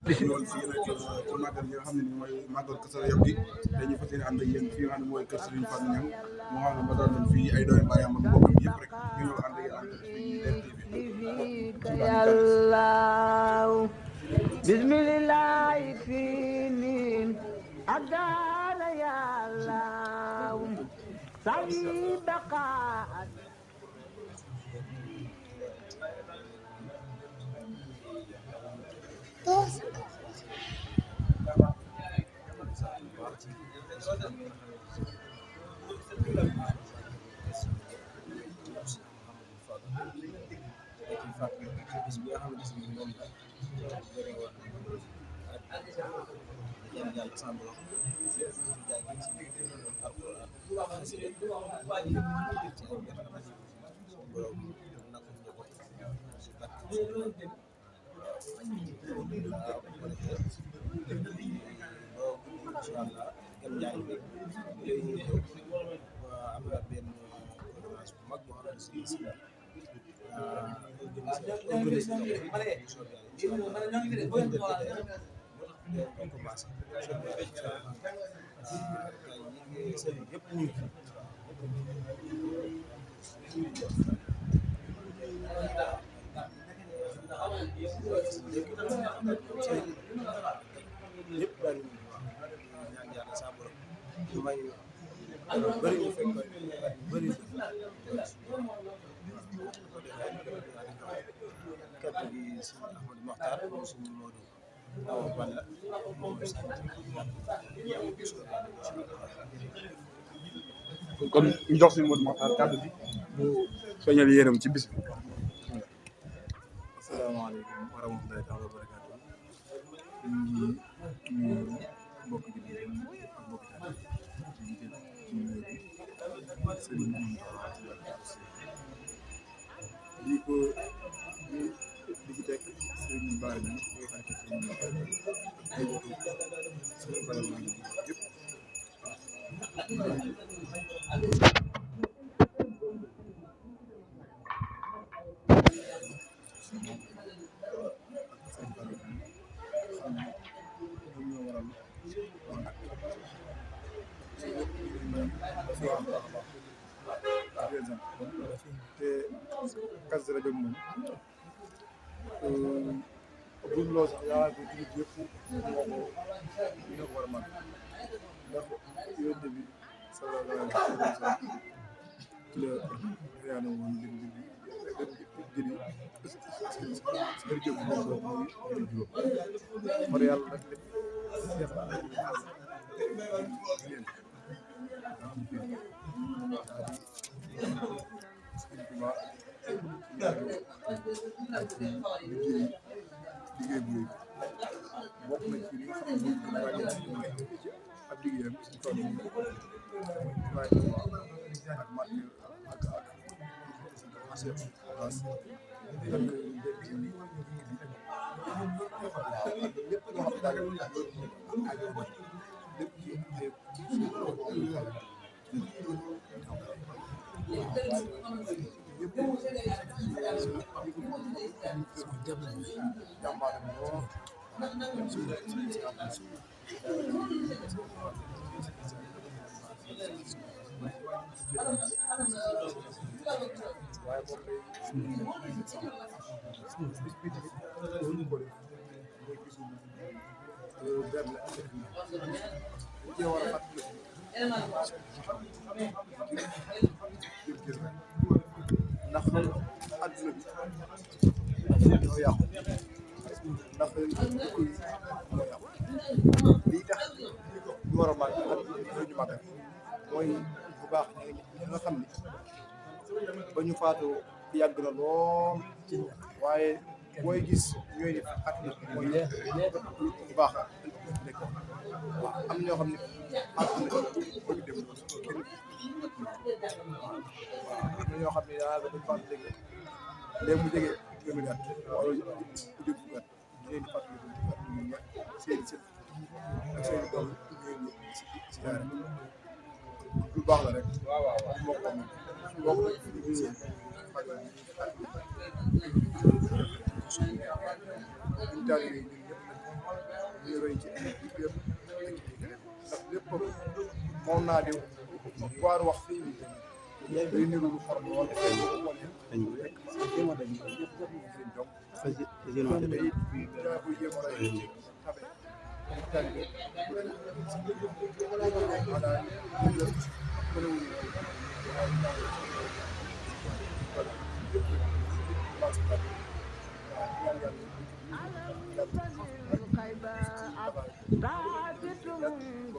loolu fii nag ci màggal gi nga xam ne ni mooy màggal Kazu Rajab gi dañuy fas yéene ànd ak yéen fii nga xam ne mooy kër Serigne Fallou Niang moo xam ne ba doon nañ fii ay doomi bàyyam ak mbokkam yëpp rek ñu ñëw ànd ak yéen bismillah finin adana ya Allah sawi baqa kon ñu jox suñu Modou Makhtar kàddu bi mu soñal yéenam ci bis bi. asalaamaaleykum wa rahmatulahi taala wa barakaatu. ñu ngi nuyu mbokk ji ak mbokk taal di jël ci nuyu bi sëriñ di ko di ci teg sëriñ Bara bi nga xam ne sëriñ Bara bi yëpp te Kazu Rajab moom buñ loo sax yaa ko jullit yëpp dina ko war a màgg ndax yonent bi sallallahu alayhi wa sallam ci la riyaane woon jëli si kër jëb moom boobu muy juróom mar yàlla nag lépp def liggéey bu bokk na ci li nga xam ne moom la ci ab liggéeyam ci tool yi waaye ak mat ak chef place ak lépp loo xam daal lépp ci ay ndax àdduna bi ñoo yàqu ndax dëkk yi ñoo yàqu lii tax ñu war a màgg ak ñu màggal mooy bu baax ñi nga xam ni ba ñu faatoo yàgg na lool waaye booy gis ñooy def ak mooy bu baax nekk waaw am na ñoo xam ne àdduna bëgg dem kenn waaw am na ñoo xam ne daanaka dañu fàttali léegi léegi mu jege téeméeri at wala mu jóg fukki at ñu leen di fàttali seen sët ak seen doom ñu si jaare lu baax la rek moo ko moom bokk na ci liggéey fajal ñu taal yi ñun ñëpp roy ci ay biir ndax lépp moom naa di waar wax fii nii day niru lu xor lool rek jéema dañ ñëpp seen jom te it daa koy jéem a roy tabe tabe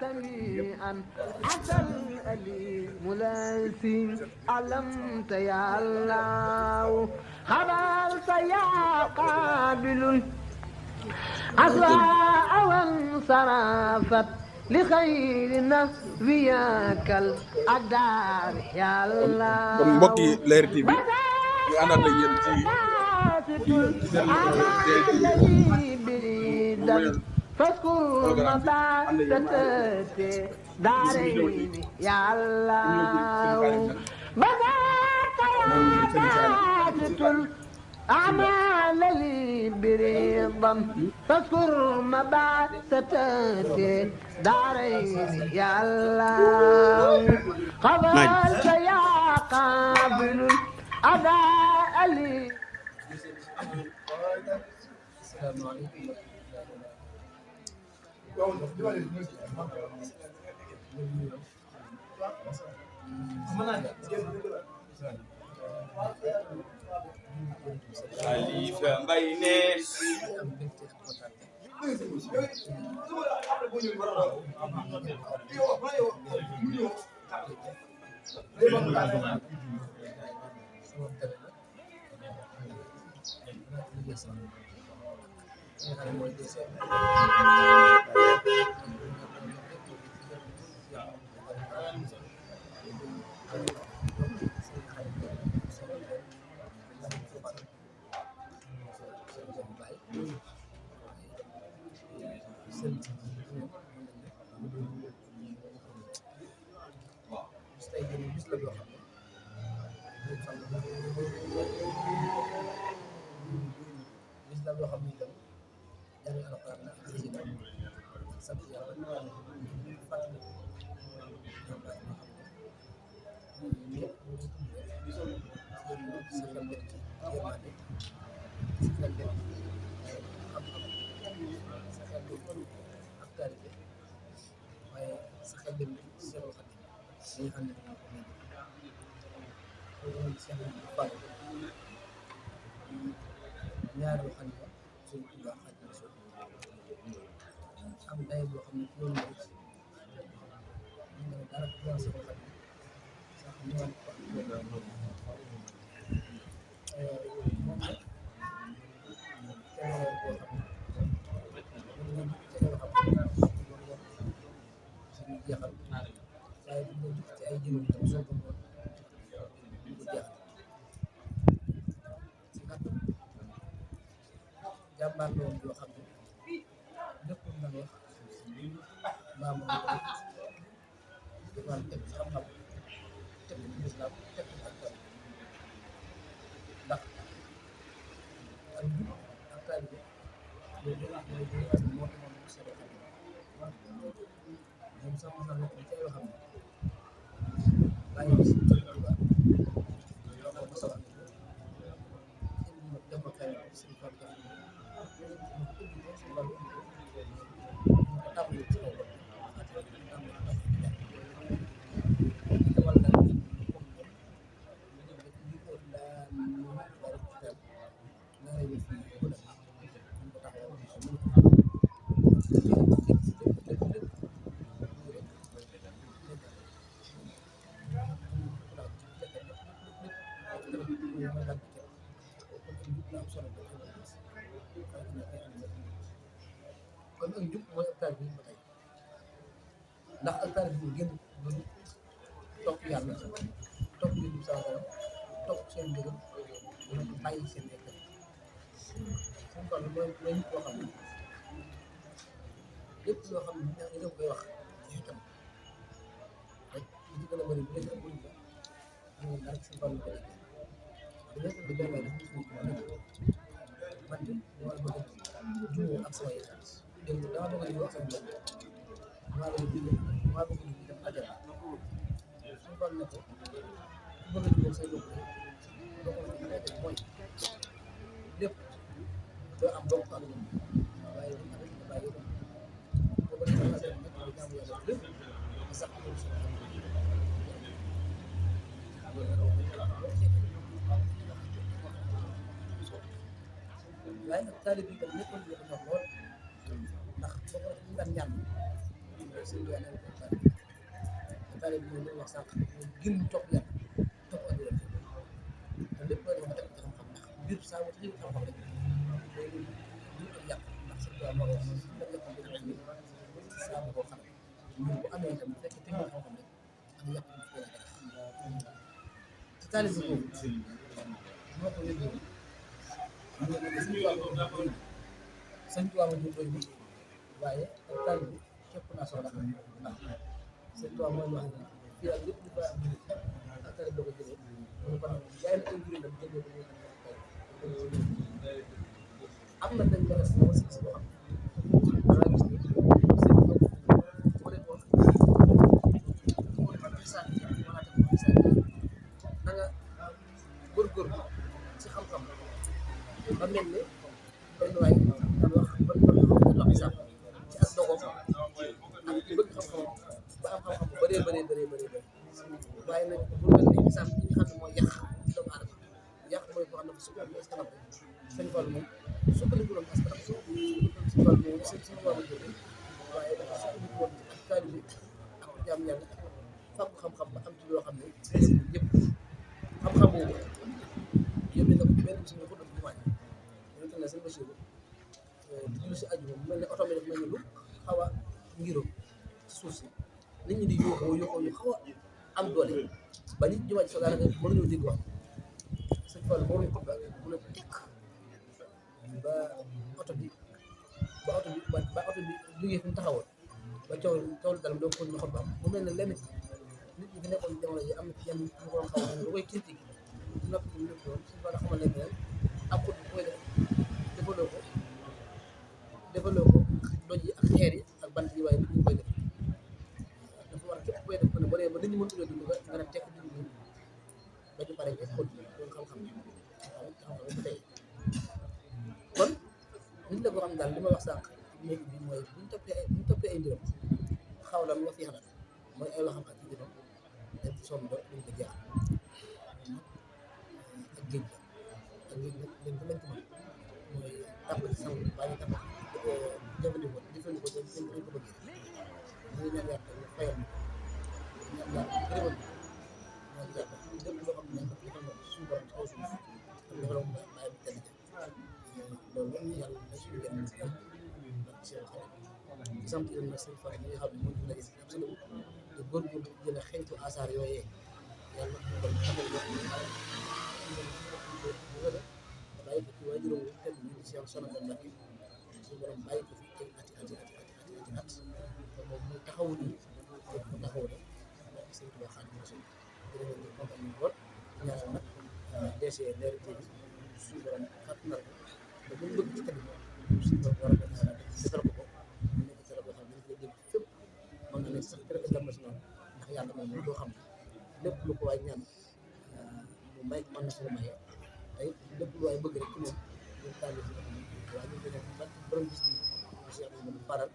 منتميئا عسى الأليم لاسي علمت يا الله خبرت يا قابل أسواء وانصرفت لخير نبيك الأقدار يا الله kon mbokk yi Leral TV ñu àndaat ak yéen ci فاذكر مبادئ دارين يا الله بذاك يا باسط الأعمال لي برضا فاذكر مبادئ دارين يا الله قبلت يا قابل الأداء لي. السلام عليكم. Khalifa Mbaye ne ñaari xalifa suñu Tuubaa Xaadimu Rasuul am day boo xam ne loolu la ñu ne dara dara sama xarit sax ñu naan ko moom nag keneen boo xam ne ñu suñu jeexal waaye bu ñu ci ay jëmm tam soo ko moom ñu ko jeexal si kàttan jàmbaar loolu yoo xam ne lépp na wax maam dafa teg ci xam-xam teg ci lislaam teg ci ak ndax ak jub ak taalibe loolu mooy li nga xam ne moo taxoon mu seen xam ñoom sax mos na nekk ci yoo xam ne bàyyi si Tuubaa yoo ko mos a wax def ko kay si fan kon ak njub mooy hectare bi ba tey ndax hectare bi ñu génn loolu topp yàlla topp li ñu saa topp seen njëriñ dina ko bàyyi seen hectare suñu tool mooy nit koo xam ne lépp loo xam ne dañu koy wax ci itam rek li ci gën a bëri bu nekk ak la ñu dara suñu tool bi bu nekk di benn def suñu man de dama bëgg jumoo ak sama hectare dégg nga dama bëgg di wax seen bopp maa bëgg di dem àjjana suñu fan ne ko ku bëgg a jubal say bopp doo ko def mooy lépp doo am bokk ak ñoom waaye bu amee nga bàyyi ko boo ko defee àjjana nag nga jaamu yàlla lépp nga sax loolu sa waaye nag taalib yi tam nekkoon di ko lool ndax boo ko ñu daan ñaan sëñ bi ko taalib bi ñu wax sànq mooy gën topp yàlla topp ak yàlla te lépp loo def nga teg ko xam-xam ndax mbir saa wut xëy xam-xam rek day lu ak yàq ndax sëñ bi moo wax la yàqam dañ ni saa bu ko xam ñun bu amee tam fekk teg nga xam-xam rek ak yàq ñu fi dara ci taalib bi boobu moo ko yëgee sëñ Tuubaa ma jur doy bi waaye ak taalib bi képp naa soxla ndax sëñ Tuubaa mooy wax ne fii ak lépp lu koy am ak taalib doo ko jëlee mu ko nag jaay na ay juri lam jëndee ko am na dañ dara sama si boo xam danaa gis ni sëñ Tuubaa mu nekkoon mu nekkoon isaan wala tam isaan na nga góorgóorlu ci xam-xam ba mel ne benn waay daan wax ban wax isaam ci ak dogoom ak bëgg xam-xam ba am xam-xam bu bëree waaye nag bu mel ne isaam bi nga xam ne mooy yàq ci doomu aadama yàq mooy boo xam ne sukkandiku askanam sëñ Fall moom sukkandiku loon askanam sëñ Fall moom sëñ Fall jóge waaye dafa sukkandiku woon ak taalibe ak jaam yàlla fàggu xam-xam ba am ci loo xam ne yëpp xam-xam boobu yëpp ne ko benn bis ñu ko doon jumaa ji na sëñ Bachir di julli si aju moom mel ne oto bi daf mel ne lu xaw a ngiro ci suuf si nit ñi di yóoxoo yu xaw a am doole ba nit jumaa ji sax daanaka mënuñoo dégg wax sëñ Fall moo doon xutba mu ne tekk ba oto bi jógee fi mu taxawoon ba coow dal doo ko ñu xutba mu mel ne lenn nit ñi fi nekkoon jamono ji am na ci yenn ñu ko doon xaw a lu koy critique noppi ñu lépp doon sëñ Fall xamal leen ne ak xut bu koy def defaloo ko doj yi ak xeer yi ak bant yi waaye nit ñi koy def dafa war a képp koy def ko ne ba nit ñi mënut a dund nga dem tekk dund ba ñu pare nga xóot loolu xam-xam ba tey kon nit la boo xam daal li ma wax sànq néeg bi mooy bu ñu toppee ay mbiram xaw la nga fi xalaat mooy ay waxam ak jëfam dañ ci sonn ba duñ ko jaar ak géej ak géej nag leen ko lañ ko mën mooy tàpp ci sang bàyyi tàpp jëfandikoo dañ ko bëggee ñu ngi ñaan yàlla fayal ñaan yàlla gërëmal ñaan yàlla lépp loo xam ne defal na suñu borom ci kaw suuf te defal na bàyyi bi tedd loolu yàlla na suñu gën ci ak seen xarit di sant yéen nag seen fan yi nga xam ne moo ñu daje si sunu te góorgóorlu jël a xeeñtu asaar yooyee yàlla na ko xamal wax bàyyi ko ci waajuram wu tedd ñu di seen sonal la mbàkk suñu borom bàyyi ko fi ay ati te moom muy taxawu nii mu taxawu la ndax sëñ Tuubaa Xaadimu Rasuul jërëjëf ñu kontaan ñu lool ñaanal nag DC Leral TV suñu borom fàttal ko ba bu bëgg ci tamit suñu borom war a defal ko mu nekk ci la boo xam ne dañ koy dégg fépp mën na nekk sax très international ndax yàlla moom loo xam lépp lu ko waay ñaan mu may mën na suñu maye tey lépp lu waay bëgg rek ci moom ñu tàlli si waaye ñu dañoo ban borom bis bi Cheikh Mamadou Faral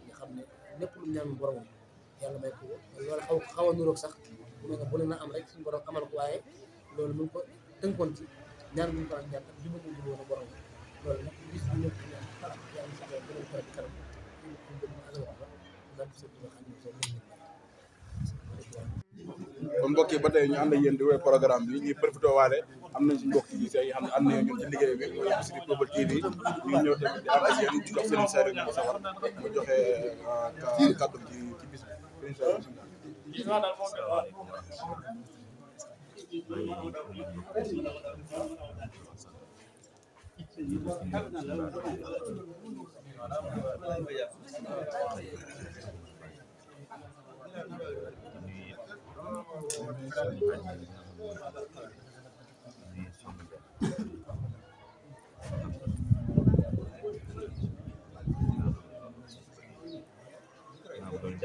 nga xam ne lépp lu ñaan borom yàlla may ko loolu xaw a nuroog sax bu ne bu ne na am rek suñu borom amal ko waaye loolu mu ngi ko tënkoon ci ñaan bu ñu ko ñaan ak jubal ñu jubal na borom loolu nag bis bi ñëpp ñaan yàlla si gën a faral di kanam ñu gën a àggal ko daal di sëñ xam ne soo kon mbokk yi ba tey ñu ànd ak yéen di wéy programme bi ñuy profité waale am nañ si mbokk yi yi xam ne ànd nañu ñun ci liggéey bi mooy Bichri People TV ñu ñëw tamit di ànd ak yéen di jox Serigne Saliou ñu sawar mu joxe kàddu ci bis bi Serigne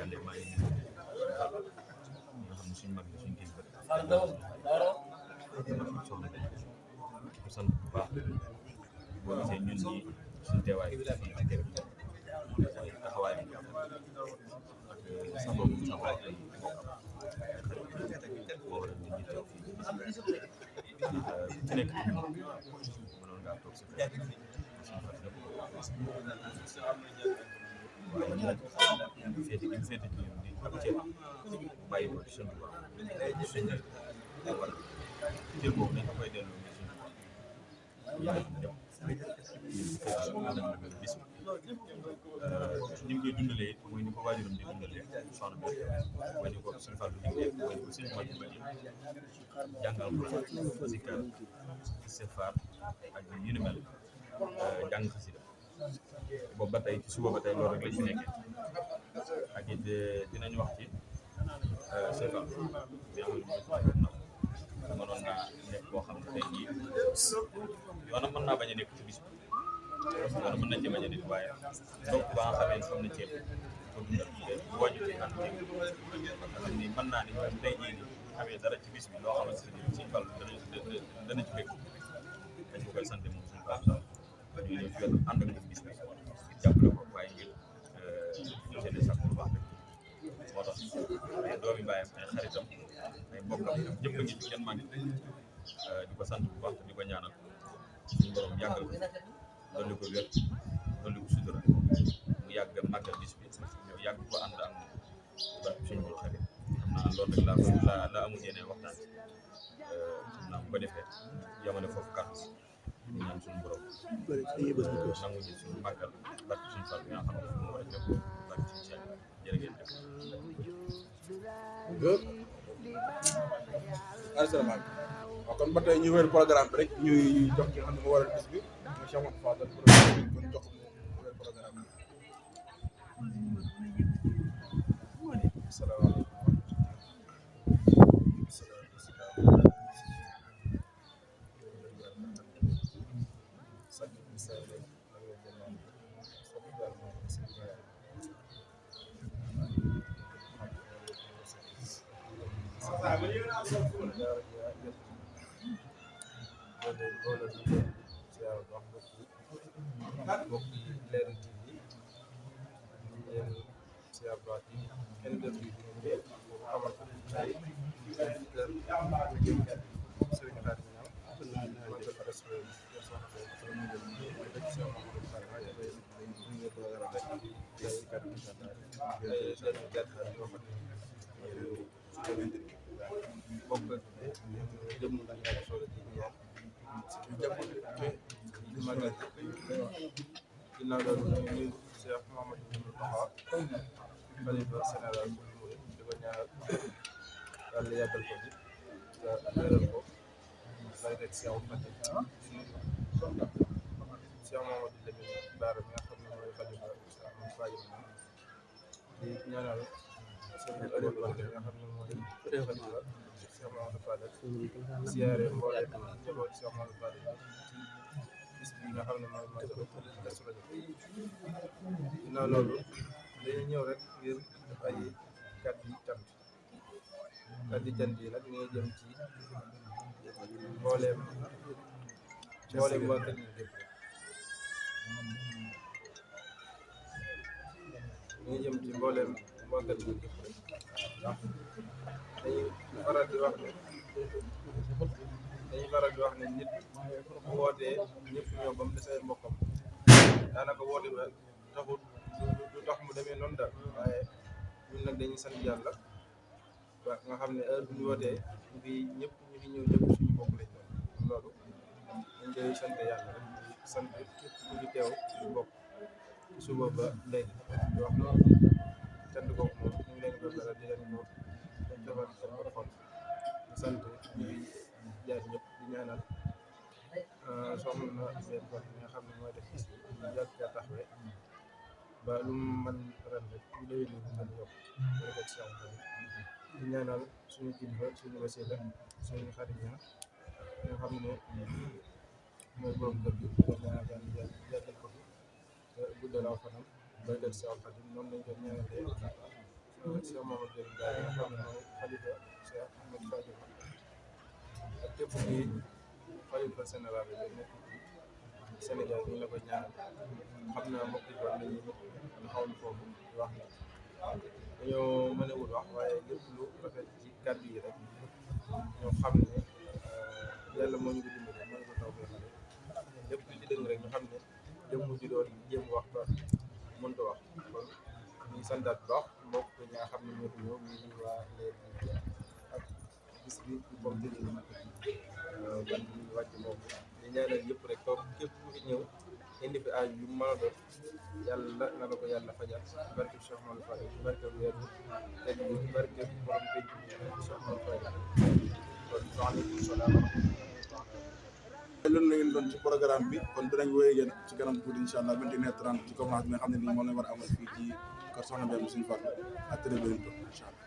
jàllee maa ngi nuyu nga xam ne suñu mag la suñu kilifa soxna ko sant bu baax boo gisee ñun ñi suñu teewaay bi fii ci kër gi mooy taxawaay bi ak sa bopp sa bopp moo waral nit ñi teew fii ci nekk mënoon ngaa toog sa kër waaye féete gi féete ci ñun di ak cër bàyyi ko ci suñu tubaab suñu war cër boobu dañ ko koy delloo ngir suñu bis ni mu koy dundalee mooy ni ko waajuram di dundalee soxna bi mooy ni ko suñu fàllu diglee mooy ni ko suñu mag ba jàngal ko zikar istighfar ak yu ni mel jàng xasida boobu ba tey ci suba ba tey loolu rek la ci nekkee ak it dinañ wax ci seefal bi nga xam ne mënoon naa nekk boo xam ne tey jii yoonam mën naa bañ a nekk ci bis bi yoonam mën nañ ci bañ a nekk waaye donc ba nga xamee xam ne ceeb ko dundal bu wàññi ci ànd ceeb xam ni mën naa ni tey jii ni amee dara ci bis bi loo xamante ne suñu fal dana ci fekk dañ ko koy sant moom suñu fal ñu ñëw ci wetu ànd ak moom bis bi jàppale ko waaye ngir jëlee sax bu baax rek moo tax doomi bàyyam ay xaritam ay mbokkam ñëpp a ngi ci kenn maa ngi di ko sant bu baax di ko ñaanal suñu borom yàggal ko dolli ko wér dolli ko sutura mu yàgg màggal bis bi ñëw yàgg ko ànd ak ba suñu borom xarit xam naa loolu rek laa amul yeneen waxtaan xam naa bu ko defee yamale foofu kàddu ñu ñaan suñu borom nangu ñu suñu màggal barke suñu fal bi nga xam ne moo war a jóg barke suñu seen jërë ngeen jëf asalaamaaleykum waaw kon ba tey ñu wér programme bi rek ñuy jox ki nga xam ne moo waral bis bi mooy Cheikh Mouhamed Fadal kon jox ko mu wér programme bi. Asalaamaaleykum. ginnaaw loolu ñu ngi Cheikh Mouhamadou Moustapha xalifa général di ko ñaanal yàlla yàggal ko fi te wéral ko bari rek Cheikh Fatim Cheikh Mouhamadou Lamine Bara mi nga xam ne mooy xalifa di ñaanal Serigne Aliou Mbacké mi nga xam ne mooy xalifa Cheikh Mouhamadou Fadal siyaare mbooleem njaboot Cheikh Mouhamadou Fadal bis bi nga xam ne mooy Kazu Rajab ginnaaw loolu dañuy ñëw rek ngir def ay kàddu cant yi nag ñu ngi jëm ci mbooleem waa kër gi gépp ñu ngi jëm ci mbooleem waa kër gi gépp rek ndax dañuy faral di wax ne nit bu wootee ñëpp ñëw ba mu des ay mbokkam daanaka woote ba taxut du tax mu demee noonu daal waaye ñun nag dañuy sant yàlla ba nga xam ne heure bu ñu wootee ñu fi ñëw ñëpp suñu bokk lañ doon loolu dañ koy sant yàlla rek sant ñu fi teew suñu bokk suba ba léegi di wax noonu sant kooku moom ñu ngi leen ko dara di leen ko defal seen xol di sant ñu fi jaar ñëpp di ñaanal soxna seen bopp mi nga xam ne mooy def bis bi ñu yàgg caa taxawee ba lu mu mën ren rek ñu déwén ñu mën yokk rek si am di ñaanal suñu kilifa suñu wasila suñu xarit ña nga xam ne mooy borom kër gi ko ñaanal yàggal ko fi guddal aw fanam bay del si am xarit noonu lañ ko ñaanalee Cheikh Mamadou Lamine Bara nga xam ne mooy xalifa Cheikh Ahmed Fadil ak képp kuy xalifa général bi nekk ci Sénégal ñu la ko ñaanal xam naa mbokk yi war nañu taxawlu foofu di wax ne dañoo mën a wut wax waaye lépp lu rafet ci kàddu yi rek ñoo xam ne yàlla moo ñu ko dimbale moo ñu ko taw xale lépp lu ci dëng rek ñu xam ne jëmm ji doon jéem wax ba mënta wax kon ñu santaat bu baax mbokk ñi nga xam ne ñoo fi ñëw ñu waa Leral ak bis bi comme tëjee ban bi wàcc moom di ñaanal yëpp rek toog képp ku fi ñëw indi fi aaj yu mën a doon yàlla na la ko yàlla fajal barke Cheikh Mamadou Fadil barke weer bi teg bi barke borom pénc bi Cheikh Mamadou Fadil kon waaleykum salaam loolu la ngeen doon ci programme bi kon dinañ wéy yéen ci kanam tuuti incha allah 21h30 ci conférence bi nga xam ne nii moom lañ war a amal fii ci kër Soxna Mbène Serigne Fallou ak très bientôt incha allah